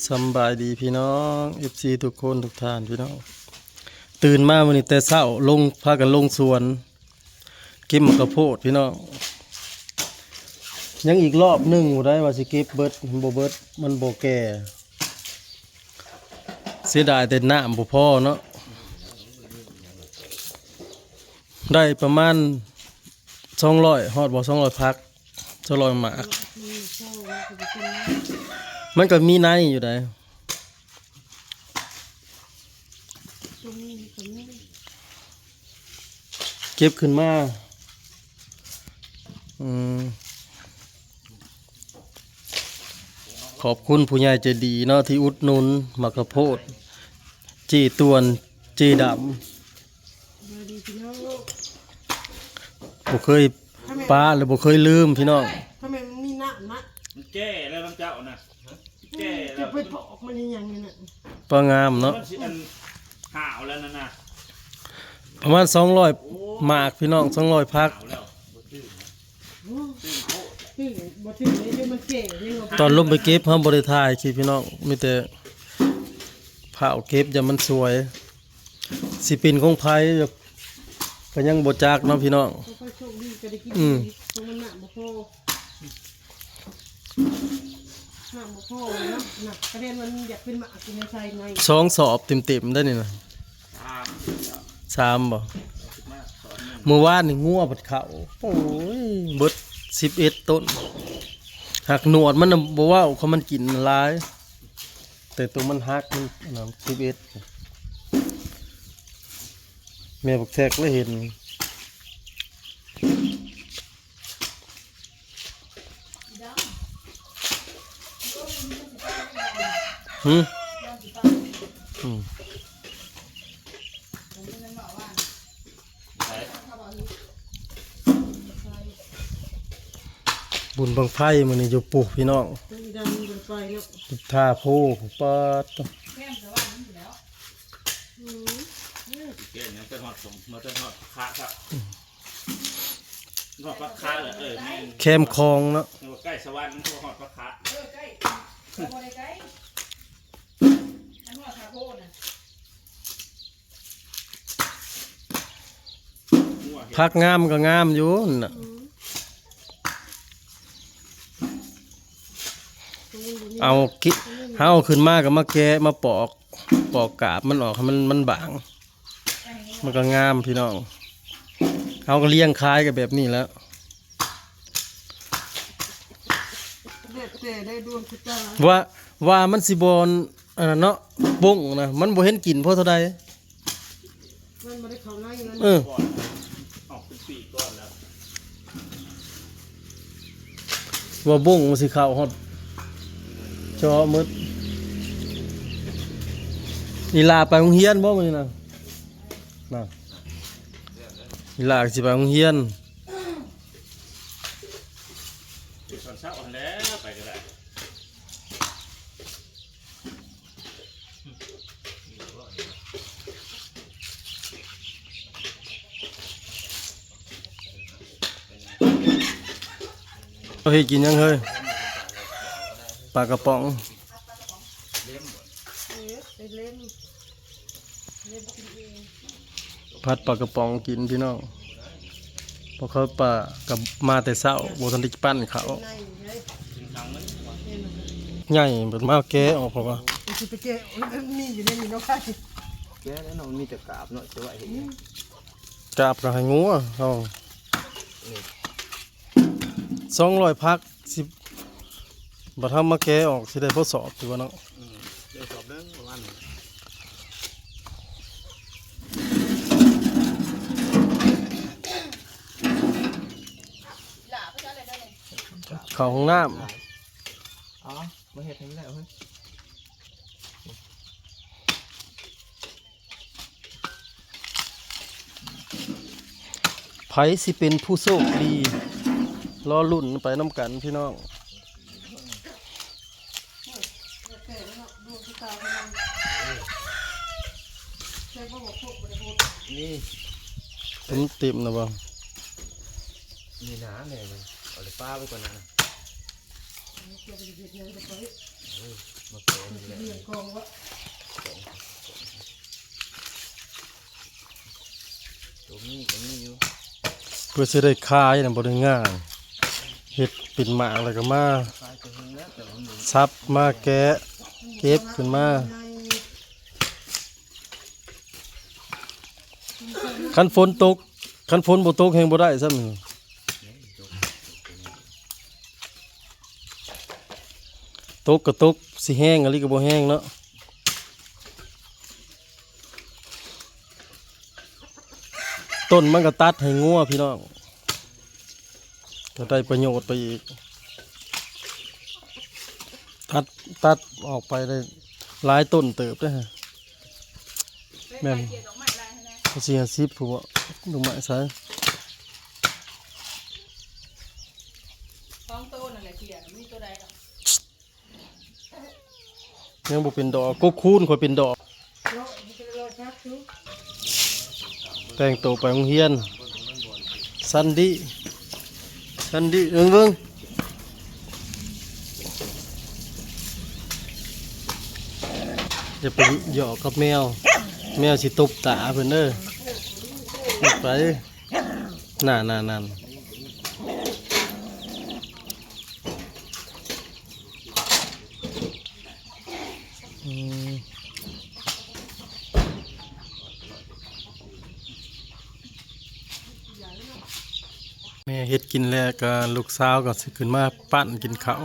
ສຳບາຍດີພີ່ນ້ອງ ເອັຟຊີ ທຸກຄົນທຸກທ່ານພີ່ນ້ອງ. ຕື່ນມາມື້ນີ້ແຕ່ເຊົ້າ ລົງ ພາກັນລົງສວນ ເກັບໝາກກະໂພດພີ່ນ້ອງ. ຍັງອີກລອບໜຶ່ງບໍ່ໄດ້ວ່າຊິເກັບເບິດ ມັນບໍ່ເບິດ ມັນບໍ່ແກ່. ເສຍດາຍແຕ່ນ້ຳບໍ່ພໍເນາະ. ໄດ້ປະມານສອງຮ້ອຍ ຮອດບໍ່ ສອງຮ້ອຍຜັກ ສອງຮ້ອຍໝາກ. ມັນກໍມີໃນຢູ່ໃດ. ເກັບຂຶ້ນມາ ອືມ ຂອບຄຸນຜູ້ໃຫຍ່ໃຈດີເນາະ ທີ່ອຸດໜູນໝາກກະໂພດ ເຈ້ຕວນ ເຈ້ດຳ. ສະບາຍດີພີ່ນ້ອງ. ບໍ່ເຄີຍປະ ແລະ ບໍ່ເຄີຍລືມພີ່ນ້ອງ. ຖ້າແມ່ນມັນມີນ້ຳນະ ມັນແກ່ແລ້ວນຳເຈົ້ານະ ແກ່ແລ້ວ ຈະໄປປອກມັນອີຫຍັງນີ້ນະ. ປະງາມເນາະ ມັນຊິອັນຫາວແລ້ວນັ້ນນະ. ປະມານສອງຮ້ອຍໝາກພີ່ນ້ອງ ສອງຮ້ອຍຜັກ. ຕອນລົງໄປເກັບ ເຮົາບໍ່ໄດ້ຖ່າຍຄລິບພີ່ນ້ອງ ມີແຕ່ພ້າວເກັບ ຢ້ານມັນສວຍ. ຊິເປັນຂອງໃຜກໍຍັງບໍ່ຈັກເນາະພີ່ນ້ອງ. ຂ້ອຍໂຊກດີກໍໄດ້ກິນ ອືມ ຂອງມັນນ້ຳບໍ່ພໍ ນ້ຳບໍ່ພໍເນາະ. ກະແດນມັນຢາກເປັນໝາກຢູ່ໃນໄຊໃນ ສອງສອບເຕັມໆໄດ໋ນີ້ນະ. ສາມ ສາມບໍ່? ເມື່ອວານນີ້ງົວພັດເຂົ້າ ໂອ້ຍ ເບິດສິບເອັດຕົ້ນ. ຫາກໜວດມັນນະບໍ່ເວົ້າ ເພາະມັນກິນຫຼາຍ ແຕ່ໂຕມັນຫັກ ມັນອັນນັ້ນ ສິບເອັດ ແມ່ບັກແຊກລະເຫັນ. ຫື ອືມ ບຸນບັ້ງໄຟມື້ນີ້ຢູ່ປູ້ພີ່ນ້ອງ ດຳບໍ່ໄປເນາະ ທ່າໂພ ປາດ. ແຄມຂອງເນາະ ເອີ ແມ່ນ ແຄມຂອງເນາະ ໃກ້ສະຫວັນ ມັນກໍຮອດປາກຄະ ເອີ ໃກ້ ບໍ່ໄດ້ໃກ້ ອັນຮອດທ່າໂພນະ. ຜັກງາມກໍງາມຢູ່ຫັ້ນນະ ເອົາກິ ເຮົາເອົາຂຶ້ນມາກໍມາແກະມາປອກ ປອກກາບມັນອອກໃຫ້ມັນ ມັນບາງ ມັນກໍງາມພີ່ນ້ອງ. ເຮົາກໍລ້ຽງຂາຍກໍແບບນີ້ແຫຼະ ແລ້ວແຕ່ໄດ້ດວງຊະຕາ ວ່າ ວ່າມັນຊິບໍ່ ອັນນັ້ນເນາະ ບົ້ງນະ ມັນບໍ່ເຫັນກິນພໍເທົ່າໃດ. ມັນບໍ່ໄດ້ເຂົ້າໃນເງິນ ເອີ ອອກເປັນປີກ່ອນແລ້ວ ວ່າບົ້ງມັນຊິເຂົ້າຮອດເຈາະໝົດ. ອີຫຼ້າໄປໂຮງຮຽນບໍ່ມື້ນີ້ນະ? ນະ ອີຫຼ້າກໍຊິໄປໂຮງຮຽນ ຕອນເຊົ້າຫັ້ນແຫຼະ ໄປກໍໄດ້. ເຮົາເຮັດກິນຫຍັງເຮີ້ຍ? ປາກະປ໋ອງ ເອີ ໄປເຫຼັ້ນ ເຫຼັ້ນກິນເອງ. ຜັດປາກະປ໋ອງກິນພີ່ນ້ອງ ເພາະເຂົາປາກໍມາແຕ່ເຊົ້າ ບໍ່ທັນໄດ້ປັ້ນເຂົ້າ ໃຫຍ່ ເພິ່ນມາແກະອອກ ເພາະວ່າ ຊິໄປແກະ ມັນມີຢູ່ໃນນີ້ເນາະ ແກະແລ້ວເນາະ ມັນມີແຕ່ກາບເນາະ ຈະໄວ້ເຮັດຫຍັງ? ກາບກໍໃຫ້ງົວເຮົາ ນີ້ ສອງຮ້ອຍພັກ ຊິ ບັດເຮົາມາແກະອອກ ຊິໄດ້ພໍສອບຢູ່ບໍ່ເນາະ? ອືມ ໄດ້ສອບໜຶ່ງປະມານນີ້. ເຂົ້າຫ້ອງນ້ຳ ເອົາມາເຮັດໃຫ້ມັນແລ້ວເຮີ້ຍ. ໃຜຊິເປັນຜູ້ໂຊກດີ ລໍລຸ້ນໄປນຳກັນພີ່ນ້ອງ. ນີ້ເຕັມແລ້ວບໍ່? ນີ້ໜາແນ່ເລີຍ ເອົາແຕ່ປາໄວ້ກ່ອນນະ. ເອີ ມາແກະນີ້ແຫຼະ พื่อสิได้ขายนะบ่ได้ง่าย เฮ็ดเป็นหมากแล้วก็มาสับ มาแกะ เก็บขึ้นมา คันฝนตก คันฝนบ่ตกแฮงบ่ได้ซ้ำ ตกก็ตก สิแฮงอีหลีก็บ่แฮงเนาะ ต้นมันก็ตัดให้งัวพี่น้อง ก็ได้ประโยชน์ไปอีก ตัด ตัดออกไปได้หลายต้นเติบเด้อ แม่น สี่ห้าสิบพุ้นบ่ ดอกไม้ใส่ สองโตนั่นแหละเตี้ย มีโตใดดอก ยังบ่เป็นดอก กกคูณค่อยเป็นดอก แต่งโตไปโรงเรียน ซันดี้ ซันดี้ เบิ่ง เบิ่ง อย่าไปหยอกกับแมว แมวสิตบตาเพิ่นเด้อ ไป นั่นๆๆ อืม แม่เฮ็ดกินแล้วก็ลูกสาวก็สิขึ้นมาปั้นกินข้าว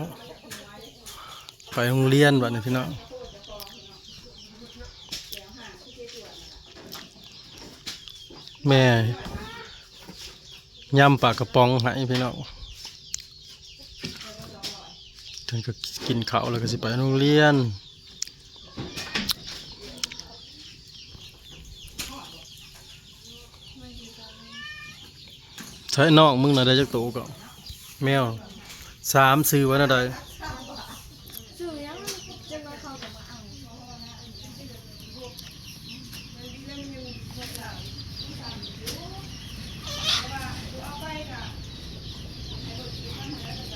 ไปโรงเรียนบัดนี้พี่น้อง แม่ยำปลากระป๋องให้พี่น้อง เพิ่นก็กินข้าวแล้วก็สิไปโรงเรียน ใช้น้องมึงน่ะได้จักโตก็ แมว สาม ชื่อว่าแนวใด ชื่อหยัง จักหน่อยเขาก็มาเอา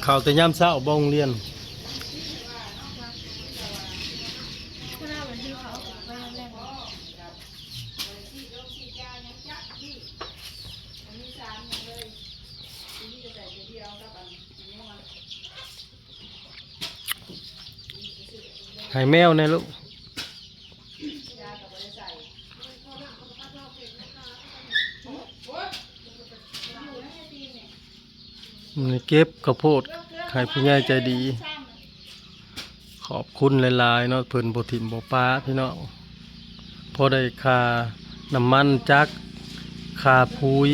เข้าแต่ยามเช้าบ่โรงเรียน ให้แมวแน่ลูก นี่เก็บข้าวโพดให้ผู้ใหญ่ใจดี ขอบคุณหลายๆ เนาะ เพิ่นบ่ถิ่มบ่ปะพี่น้อง พอได้ค่าน้ำมันจักร ค่าปุ๋ย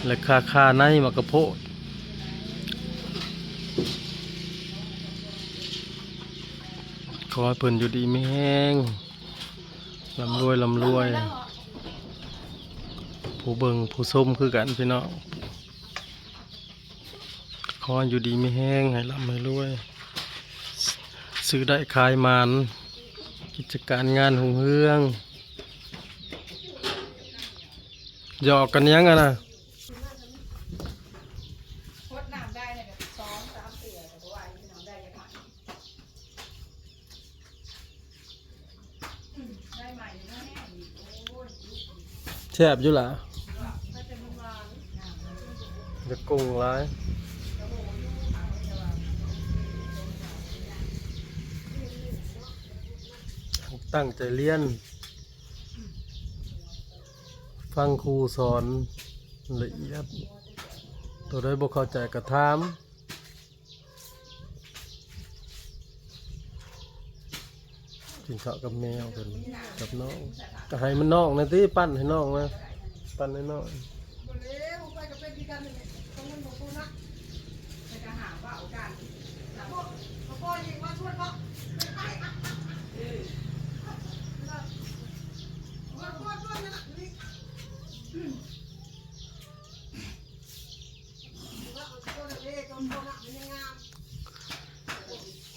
และค่า ค่าในหมากข้าวโพด ขอให้เพิ่นอยู่ดีมีแฮง ร่ำรวย ร่ำรวย ผู้เบิ่งผู้ชมคือกันพี่น้อง ขออยู่ดีมีแฮง ให้ร่ำให้รวย ซื้อได้ขายหมาน กิจการงานรุ่งเรือง หยอกกันหยังอะนะ พดน้ำได้เนี่ย สองสามเทื่อก็บ่ไหว พี่น้อง ได้จักหน่อย แซ่บอยู่ล่ะ อย่ากุ้งหลาย ตั้งใจเรียน ฟังครูสอนละเอียด ตัวใดบ่เข้าใจก็ถาม กินข้าวกับแมวเพิ่น กับน้อง ก็ให้มันน้องนะติ ปั้นให้น้องนะ ปั้นให้น้อง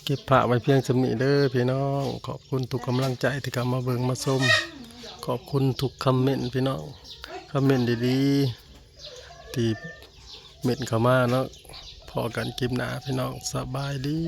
เก็บภาพไว้เพียงส่ำนี้เด้อพี่น้อง ขอบคุณทุกกำลังใจที่เข้ามาเบิ่งมาชม ขอบคุณทุกคอมเมนต์พี่น้อง คอมเมนต์ดีๆ ที่เม้นเข้ามาเนาะ พ้อกันคลิปหน้าพี่น้อง สบายดี